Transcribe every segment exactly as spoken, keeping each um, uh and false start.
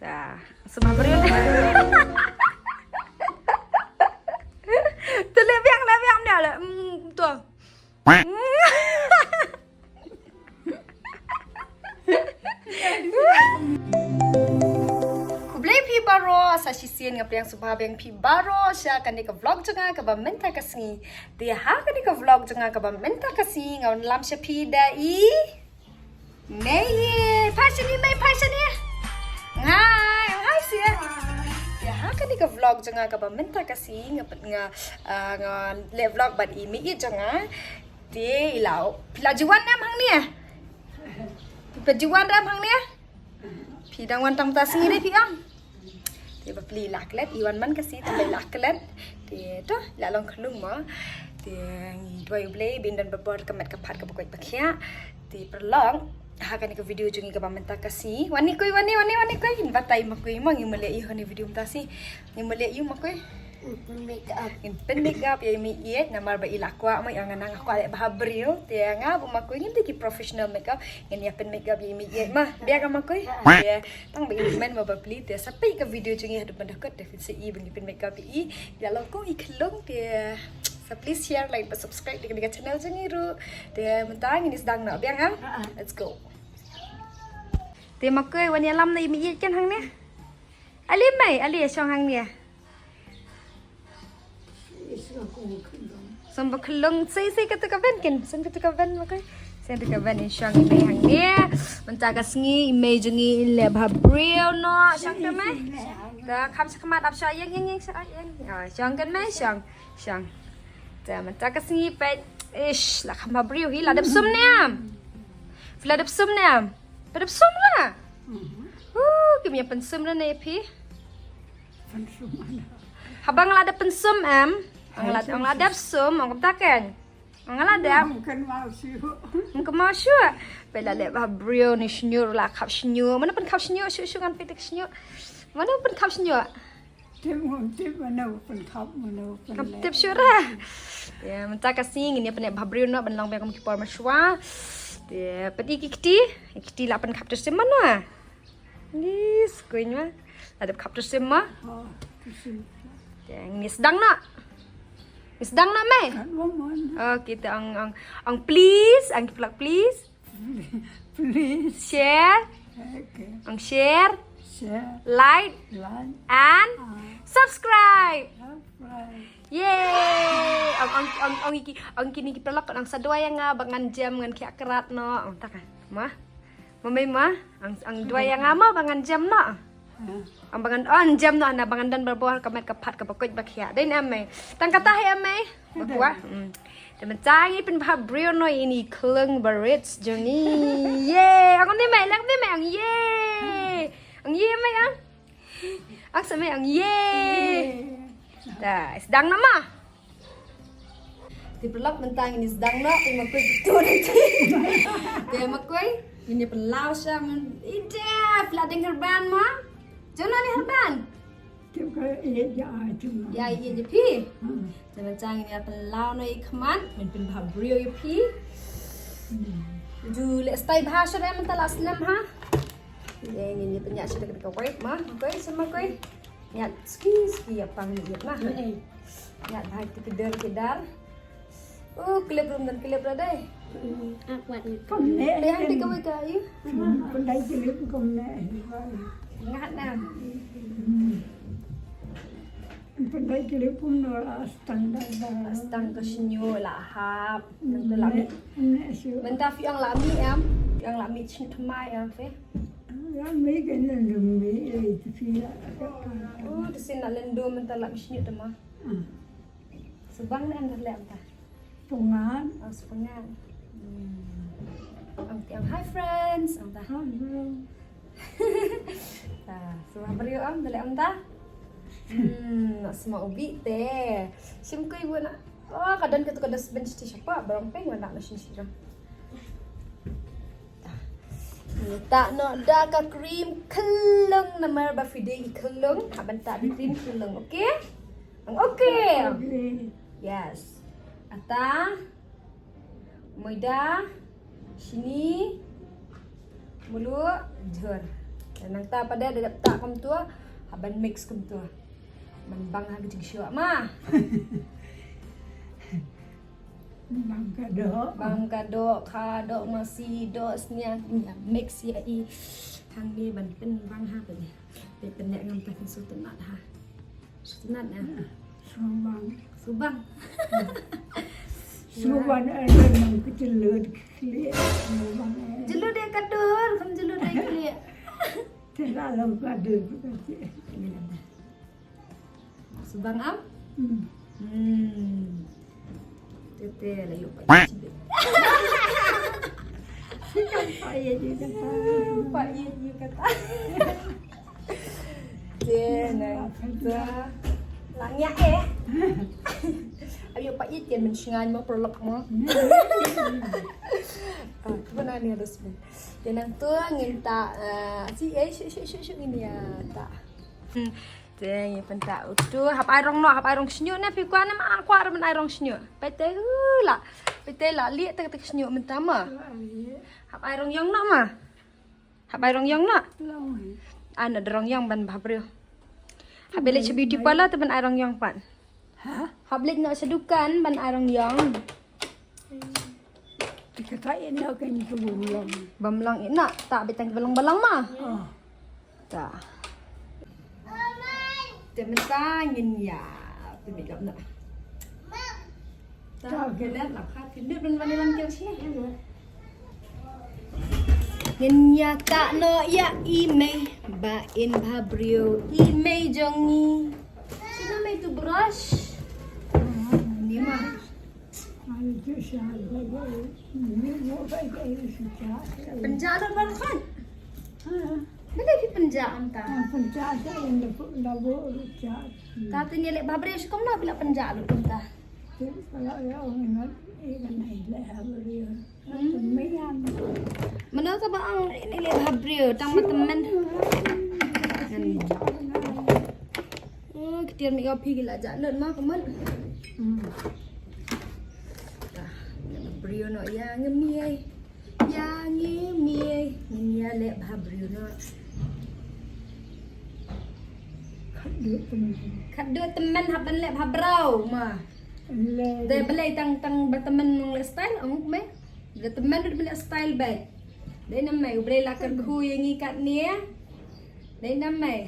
Ta, sumar briew. Tu le biang, le biang dia le. Hmm, tu. Khublei phi baroh, sa shisien nga pdiang sngewbha biang phi baroh sha kane ka vlog jong nga kaba mynta ka sngi. Te ha kane ka vlog jong nga kaba mynta ka sngi nga wan lam sha phi da i Mei, phai shane, Mei, phai shane. Hai, hai seh. Te ha kane ka vlog jong nga kaba mynta ka sngi nga pyn-, nga, ah, nga leh vlog bad i mei jong nga. Te i la, phi la ju wan em hangne? Phi ju wan em hangne? Phi dang wan tang mynta sngi de phi ong. Te ba pli la klet, i wan man ka sngi te ba i la klet. Te to, i la long khyllung mo. Te ngi duwai U Blei ba in don babor ka met ka phad kaba koit ba khiah. Te paralok, ha kane ka video jong ngi kaba mynta ka sngi. Wan ni kui, wan ni, wan ni, wan ni kui. Ngin batai ma kui mo, ngi mlien ïa kane video mynta sngi. Ngi mlien ïa ma kui. Pyn make up. Ngin pyn make up ïa i mei ïeit namar ba i la kwah mo, ïa nga nang kwah leh bha briew. Te nga bad ma kui ngim dei ki professional make up. Ngin ïa pyn make up ïa i mei ïeit mo. Biang ma kui. Te tang ba i kmen mo ba pli. Te sa peit ka video jong ngi haduh ban da kut te phin sa i ba ngi pyn make up ïa i. Ïa long kum i khyllung te sa please share, like bad subscribe ïa kane ka channel jong ngi ruh. Te mynta ngin ïa sdang noh biang ah. Let's go. Te ma kui wan ïalam na i mei ïeit kan hangne. Ale mei, ale shong hangne. Shong ba khyllung, sei sei katu ka van kin, shong katu ka van ma kui. Shong katu ka van in shong i mei hangne. Mynta ka sngi i mei jong ngi in leh bha briew noh, shong te mei. Da kham sha khmat ap sha ïeng ïeng ïeng sha ïeng. Ah, shong kan mei, shong, shong. Da mynta ka sngi peit, ish, la kham bha briew hi, la dep sum ne em. Phi la dep sum ne em. Phi dep sum la. Uh, kim ïa pynsum ne phi. Haba nga la dep pynsum em. Nga la, nga la dep sum, ong kumta ken. Nga la dep. Ym kynmaw shuh. Ym kynmaw shuh. Peit la leh bha briew ne shñiuh la khap shñiuh. Mano pynkhap shñiuh shuh shuh ngan peit ka shñiuh. Mano pynkhap shñiuh. Tip ngam tip mano pynkhap mano pynleh. Ngam tip shuh ra. Ïa mynta ka sngi ngin ïa pynleh bha briew noh ban long biang kum ki por mynshuwa. Ïa peit ki kti. Ki kti la pynkhap te sim mano. Ni skuin ma. La dep khap te sim ma. Oh, te sim. Te ngi sdang noh. Ngi sdang noh mei. Kat mo mon. Oh, kita ong, ong, ong please, ong ki paralok please. Please. Share. Okay. Ong share. Share. Like. Like. And ah. Subscribe. Subscribe. Yay! Ong, ong, ong, ong ki, ong kine ki paralok ong sa duwai ïa nga ba ngan jem ngan khiah krat noh. Ong ta ka. Ma. Ma mei ma, ang, ang duwai ïa nga mo ba ngan jem noh. Ang ba ngan, oh, jem noh na ba ngan don barabor ka met ka phad kaba koit ba khiah. Dei ne em mei. Tang kata hi em mei. Ba kwah. Hmm. Te mynta ngi pynbha briew noh ïa i khyllung ba rit jong ngi. Ye, ang ne mei, lek ne mei ang ye. Ang ye mei ang. Ang sa mei ang ye. Ta, sdang noh ma. Te paralok mynta ngin ïa sdang noh, te ma kui betul nanti. Te ma kui, ngin ïa pynlaw sha men. Ide, phi la deng kyrban ma. Jona ni kyrban. Te ka ïa ïa jona. Ïa ïa ïa phi. Hmm. Te mynta ngin ïa pynlaw noh ïa khmat, men pynbha briew ïa phi. Hmm. Ju leh style bha sha re mynta la snem ha. Ïa ngin ïa pynïa sha ka wipe ma, ma kui, sha ma kui. Ngat ski ski ïa pang ïa ma. Ngat bha ki dar ki dar. Oh, clip rum dan clip ra dai. Awkward ni. Kam ne. Te hang te kawai ka ïa. Pynlait clip kam ne. Ngat na. Pynlait clip kum no la stang da. Stang ka shnyo la hap. Nang tu la mi. Ne shu. Mynta phi ong la mi em. Phi ong la mi chin tmai em phi. Ïa, mei ka lyndu mei, eh, te phi la ka. Oh, te sien la lyndu mynta la mi shnyo te ma. Hmm. Subang ne em da leh mynta. Pungan. Oh, Subang. Hmm. Ang te ang hi friends, ang ta. Hi bro. Ta, suma brio am da leh mynta. Hmm, na suma ubi te. Sim kui bu na. Oh, ka don ka tu ka dustbin shiti shapa, barang peng wan na shin shira. Mynta noh da ka cream khyllung namar ba phi dei i khyllung, hap ban ta da cream khyllung, okay? Ang okay. Okay. Yes. Ata, maida, shini, mulu, jhur. Nangta pat da dep tah kumto, hap ban mix kumto. Ban bang ha ka jingshuwa ma. Bang ka doh. Bang ka doh, ka doh masi, doh sniang, ïa mix ïa i. Hangne ban pynbang ha phi. Phi pynleh ngam ta phin sngewtynnat ha. Sngewtynnat ha. Sngewbang. Sngewbang. Sngewbang, eh, nang ka jyllud khlieh. Sngewbang, eh. Jyllud ïa ka dur, kam jyllud ïa khlieh. Te la long ka dur ka khlieh. Sngewbang am? Hmm. Hmm. Te te la ïoh pat ïa. Pat ïa kata. Te nangta. La ngiah eh. Ayo pat ïa te men shngain mo prolok mo. Ah, tu mana ni ada semen. Te nangta ngin ta, eh, si eh shu shu shu shu ngin ïa ta. Hmm. Te ngi pynta utu, hap ai rong noh, hap ai rong shñiuh ne, phi kwah ne, ma kwah ruh ban ai rong shñiuh. Peit te, uh, la. Peit te la lieh te ka shñiuh mynta ma. Hap ai rong ïong noh ma. Hap ai rong ïong noh. Ai noh da rong ïong ban bha briew. Hap leit sha beauty parlour te ban ai rong ïong pat. Ha? Hap leit noh sha dukan ban ai rong ïong. Te kata ïa noh ka ni ka bym long. Bym long ïa noh, ta beit tang ki ba long ba long ma. Oh. Ta. Te mynta ngin ïa pynmih lap noh. Ta, ta. Ke lap lap ha, pynmih ban wan wan kel shi. Ngin ïa ta noh ïa i mei ba in bha briew i mei jong ngi. Shu mei toothbrush. Ni ma. Pynjah lut ban khan. Balei phi pynjah mynta? Ta te ngi leh bha briew shi kumno phi la pynjah lut mynta. Hmm. Mano ka ba ong ini leh bha briew tang ma tymmen. Oh, ki tiar makeup phi ki la jah lut ma ka mut. Hmm. Ta, leh bha briew noh ïa ngi mei. Ïa ngi mei. Ngin ïa leh bha briew noh. Khatduh tymmen hap ban leh bha briew ma. Dei balei tang tang ba tymmen nong leh style ong mei. Da tymmen da leh style beit. Dei namar mei u Blei la kyrkhu ïa ngi katne. Dei namar mei.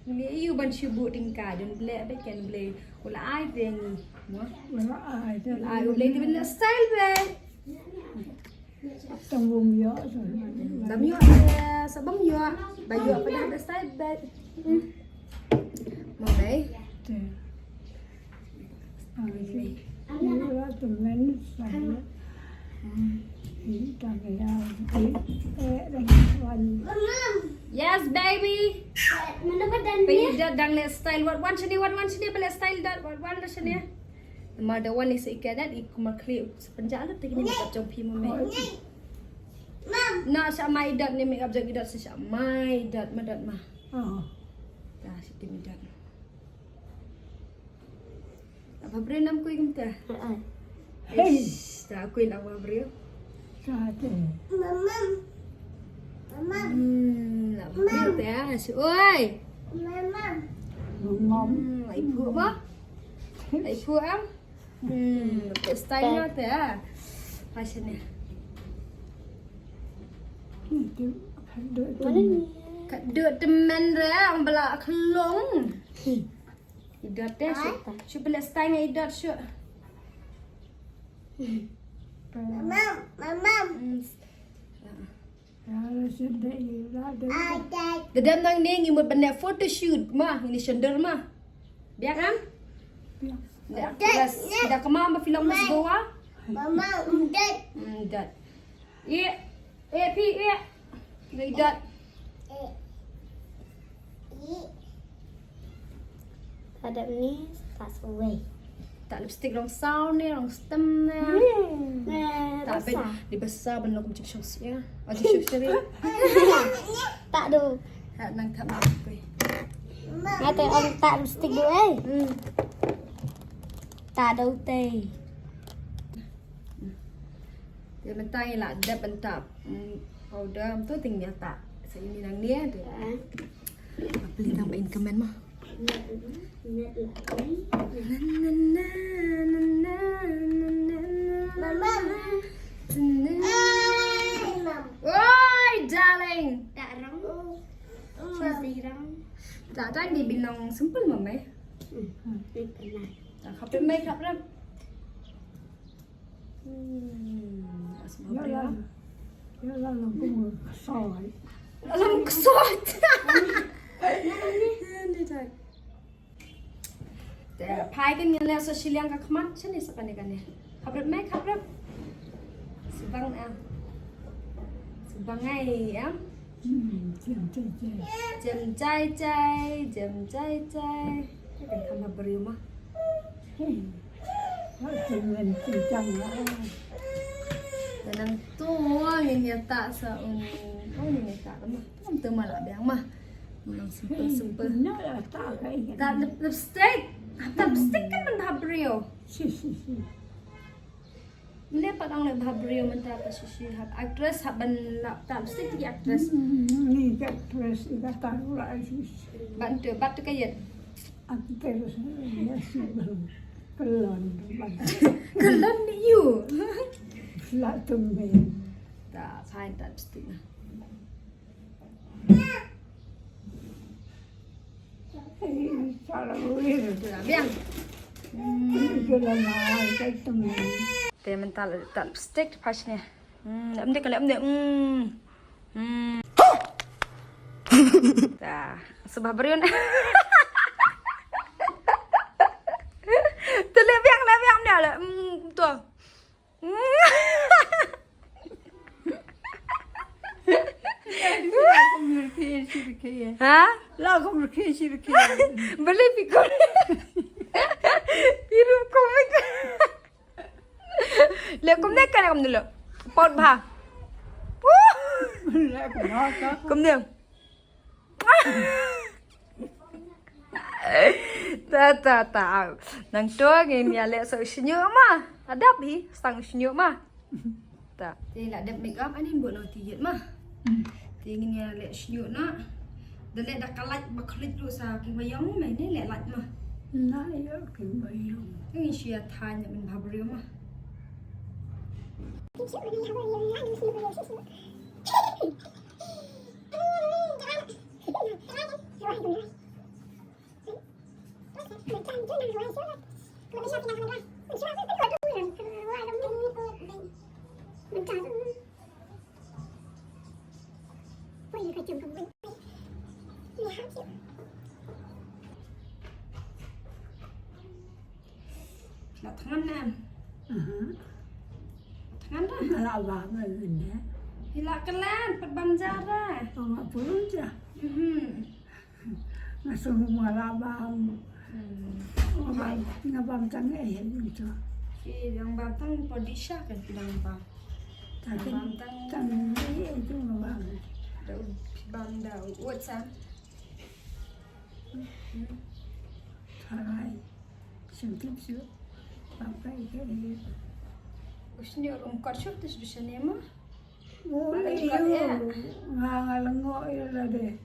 Ngi ïoh ban shu buh tyngka don Blei beit ken Blei u la ai te ngi. Mo. U la ai te. Ai u Blei te ban leh style beit. Tang bym ïoh. Bym ïoh, eh, sa bym ïoh. Ba ïoh pat da leh style beit. Hmm. Mo mei. Te. Yes, baby. Pynjah dang leh style. Wat wan shane, wat wan shane, ba leh style dot, wat wan shane. Ma da wan ni sa ika dot, i kumar khlieh sa pynjah lut te kine makeup jong phi mo mei. Na sa mai dot ni makeup jong i dot sa sa mai dot ma dot ma. Oh. Ta sa kine dot. Bha briew nam kui kumta. Hei. Ish, ta kui la bha briew. Ka te. Mamam. Mamam. Hmm, la bha briew te ah. Oi. Mamam. Mamam. Hmm, lai phu ba? Lai phu am? Hmm, te style na te ah. Fashion ni. Ka dut temen re ang bela kelong. Idot te shu. Shu bela style nga idot shu. Mamam, mamam. Hmm. Dadam nang ni ngi mut ban leh photoshoot ma, ngi ni sender ma. Biang am? Biang. Leh actress. Da kemam ba film mas Goa. Mama, udat. Hmm, udat. Iya. Eh, pi, iya. Udat. Eh. Ih. Hadap ni, tak suwei. Tak lipstick rong saw ni, rong stem ni. Hmm. Tak ben, di besar ben lo kum chim shong sia. Oh, chim shong sia. Tak do. Tak nang tak mak kui. Nga te ong tak lipstick do eh. Hmm. Tak do te. Te mynta ngi la dep mynta, mm, powder mynta te ngi la tak Sa ini nang ni ada. Apa li tang pain kemen mah. Mama. Oi, darling. Tak rang. Sirang. Tak ada di binong simple mama. Hmm. Ni pernah. Tak kapit mai kapit. Hmm. Asma. Ya lah. Ya lah, langsung kesal. Langsung kesal. Ni tak. Te phai kan ngi leh sa shiliang ka khmat shane sa kane kane. Khaprep mai khaprep. Subang em. Subang ai em. Hmm, jam jai jai. Jam jai jai, jam jai jai. Ka kan kham ha briew ma. Hmm. Wa tu ngan tu jam la. Te nang tu ngin ïa ta sa un. Oh, ngin ïa ta ma. Ym tu ma la biang ma. Nang simple simple. Na la ta kai. Ta lip- lipstick. Ta lipstick kan man bha briew. Si si si. Mane pat ong leh bha briew mynta ta shisha hap actress hap ban lap ta lipstick ki actress. Hmm, ni ka actress ka ta la shisha. Ban tu bat tu ka yet. Actress ya shisha. Kelon ban. Kelon ni you. La tu me. Ta fine ta lipstick na. Biang. Te mental tak stick pas ni. Hmm, lam dek lam dek. Hmm. Hmm. Ta, sebab beriun. Tu le biang le biang dia le. Hmm, tu. Ha? Beli pikul. Piru komik. Le kumne kan kam dulu. Pot bha. Kumne. Ta ta ta. Nang to ngin ïa leh sa u shñiuh ma. Adap hi stang u shñiuh ma. Ta. Te la dep make up ani buh noh ti yet ma. Te ngin ïa leh shñiuh noh. Da leh da ka light ba khlieh ruh sa ki ba ïong ma ne leh light ma. Na ïa ki ba ïong. Ngin shu ïa thaiñ ban bha briew ma. La thngan na. Aha. Thngan da. Nga la ba nga ne. Hi la klan pat bam jara. Nga pun ja. Mhm. Nga sngewbha la bam. Hmm. Nga bam, nga bam tang eh gitu. Ki dang bam tang podisha kan ki dang bam. Tapi bam tang tang eh itu nga bam. Da u bam da u sa. Hmm. Sarai. Sentip su. Bam kai ke. Usnyo rum kar shur tis bisa nema. Nga nga lengo ila de.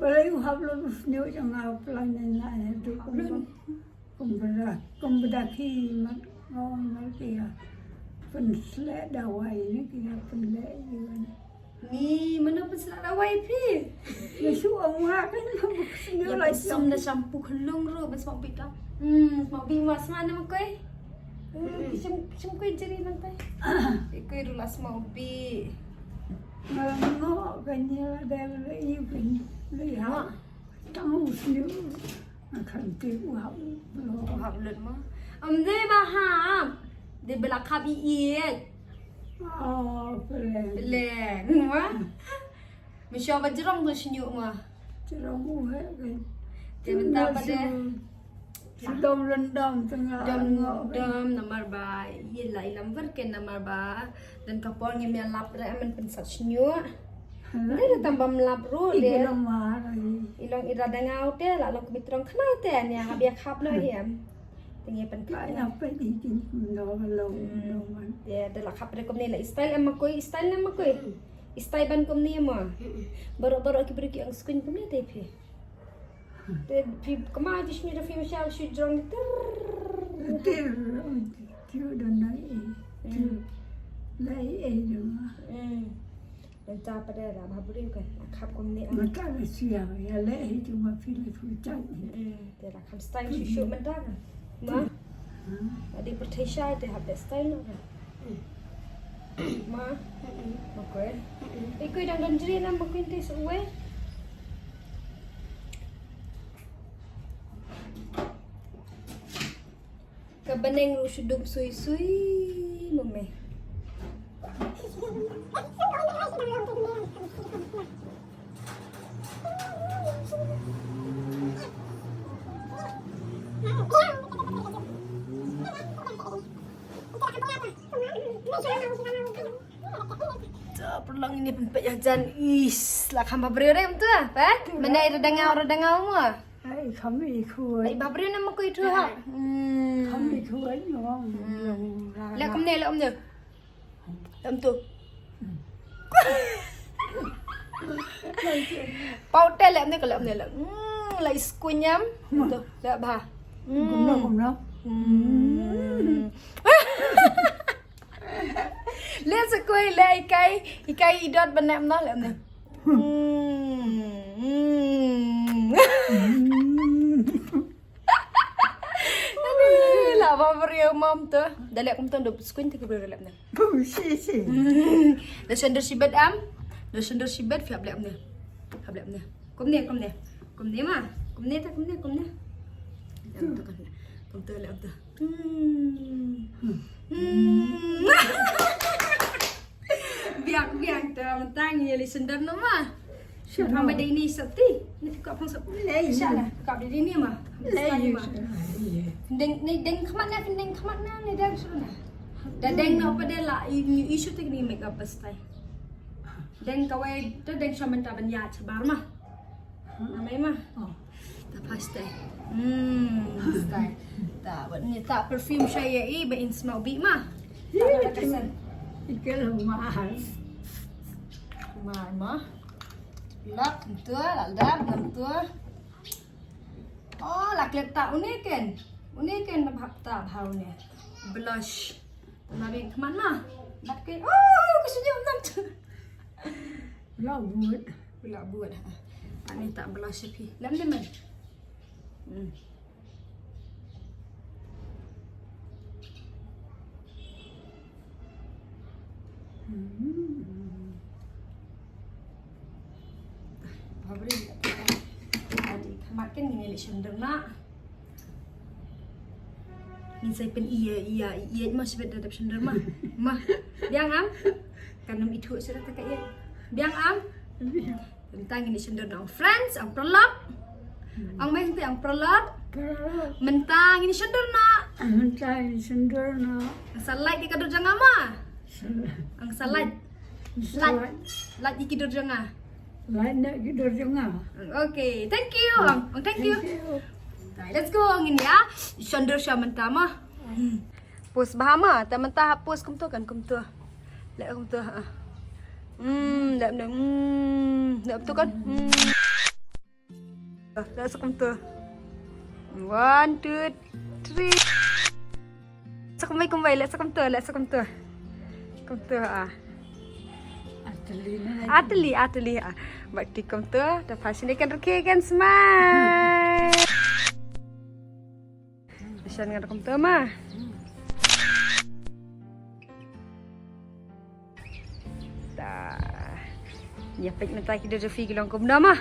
Balei u hap lut u sniu jong nga plan na ya tu kum kum beda kum beda ki mat ngo mat ki ya. Pynsleh dawai ni ki ya pynleh yu. Ni mana pynsleh dawai phi? Ya su ong nga kan sniu la sum da shampoo khlung ru bas mau pita. Hmm, mau bi mas mana makoi. Shim shim koi jeri nang tai. Ikoi rulas mau bi. Ngo kanya da le yu kanya le ha. Tang sniu. Kan ti u hap. U hap lut ma. Am de ba ha. De bela kap i i. Oh, peleng. Peleng ma. Misho ba jerong tu sniu ma. Jerong u he kan. Te mynta ba de. Dom lendom tengah dom dom namar ba ye la ilam ver ke namar ba dan ka por ngi mia lap re amen pensat sniu. Nde da tam bam lap ru de. Ilong ira dangau te la long kumi trong khnai te nia ngab ya khap no hiam. Tengi pen khap. Ka ya pe di kin no long no man. Ya de la khap re kumni la style em makoi style em makoi. Stai ban kumne mo. Baroh baroh ki briew ki ong skuin kumne te phi. Te phi kama ti shni da phi mashal shu jrong ter. Ter. Ti don na e. Ti. La e e dong. Hmm. Mynta pat da la bha briew kan. Khap kumne. Mynta la sia ya la e ti ma phi le phi chan. Hmm. Te la kham stai shu shu mynta kan. Ma. Adi pyrthei shai te hap da stai no kan. Ma. Ma koi. I koi dang don jri na ma koi te su we. Ka bneng ruh shu dum sui sui mo me. Ta pyrlong ini pynpet ïa jan is la kham bha briew re mynta pat. Mynne ra dang ngaw ra dang ngaw mo. Ai kham i khuai. Ai bha briew na ma koi thu ha. Hmm. Kham i khuai nyong. Hmm. Le kumne le kumne. Lem tu. Pau te lem ne ka lem ne lem. Hmm, la is kunyam. Tu le bha. Kumno kumno. Hmm. Le sa koi le ikai ikai idot ban ne mno lem ne. Hmm. Hmm. Ani, la bha briew mam tu. Da leh kumtu da skuin te ki briew da leh ne. Bum si si. Da sender sibet am. Da sender sibet phi hap leh ne. Hap leh ne. Kumne kumne. Kumne ma. Kumne ta kumne kumne. Kumtu kan. Kumtu leh tu. Hmm. Hmm. Biang biang tu mentang ye li sender no ma. Sure. Pang ba dei ni sati. Ni ka pang sati. Lei. Sha la. Ka ba dei ni ma. Lei. Deng ni deng khmat na deng khmat na ni deng shu na. Da deng no pa de la i i shu tik ni make up pastai. Deng kawai da deng sha menta ban ya chabar ma. Amai ma. Oh. Ta pastai. Hmm, pastai. Ta wat ni ta perfume sha ya i ba in smell bi ma. Ih, ta kasan. Ikel mahal. Mahal ma. Lak ntua, lak dam ntua. Oh, lak lek ta une ken. Une ken na bhap ta bha une. Blush. Na beng kman ma. Bat ke. Oh, ku senyum nam tu. Lak buat. Lak buat. Ani ta blush phi. Lam de man. Hmm. Hmm. Babri. Adi khamat kan ngin leh sender na. Ngin sai pyn iya iya iya ma sibet da dep sender ma. Ma. Biang am. Kan nam ithu sira ta ka iya. Biang am. Mynta ngin ïa sender na ong friends, ong paralok. Ong meng te ong paralok. Paralok. Mynta ngin ïa sender na. Mynta ngin ïa sender na. Ong sa like ïa ka dur jong nga ma. Ong sa like. Sa like. Like ïa ki dur jong nga. Like na ki dur jong nga. Okay, thank you. Ong, ong thank you. Thank you. Let's go ngin ïa sender sha mynta ma. Hmm. Pose bha ma, te mynta hap pose kumtu kan kumtu. Leh kumtu ha. Hmm, leh kumtu. Hmm, leh kumtu kan. Hmm. Leh sa kumtu. One, two, three. Sa kumbai kumbai, leh sa kumtu, leh sa kumtu. Kumtu ha. Atli na. Atli, atli ha. Bak ti kumtu, ta fashion kan rukhe kan smile. Shan ngan kumtu ma. Ta. Ïa peit mynta ki dur jong phi ki long kumno ma.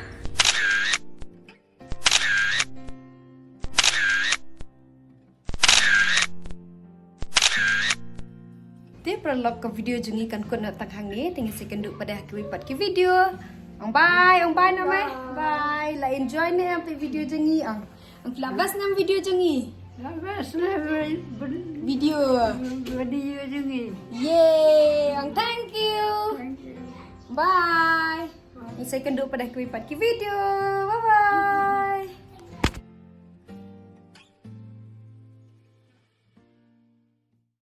Te paralok ka video jong ngi kan kut noh tang hangne, te ngin sa ïakynduh pat ha kiwei pat ki video. Ong bye, ong bye noh mai. Bye. Bye. La enjoy ne em te video jong ngi ong. Ong phi la best ne em video jong ngi. La best ne em video. Video jong ngi. Yay, ong thank you. Thank you. Bye. Bye. Ngin sa ïakynduh pat ha kiwei pat ki video. Bye bye.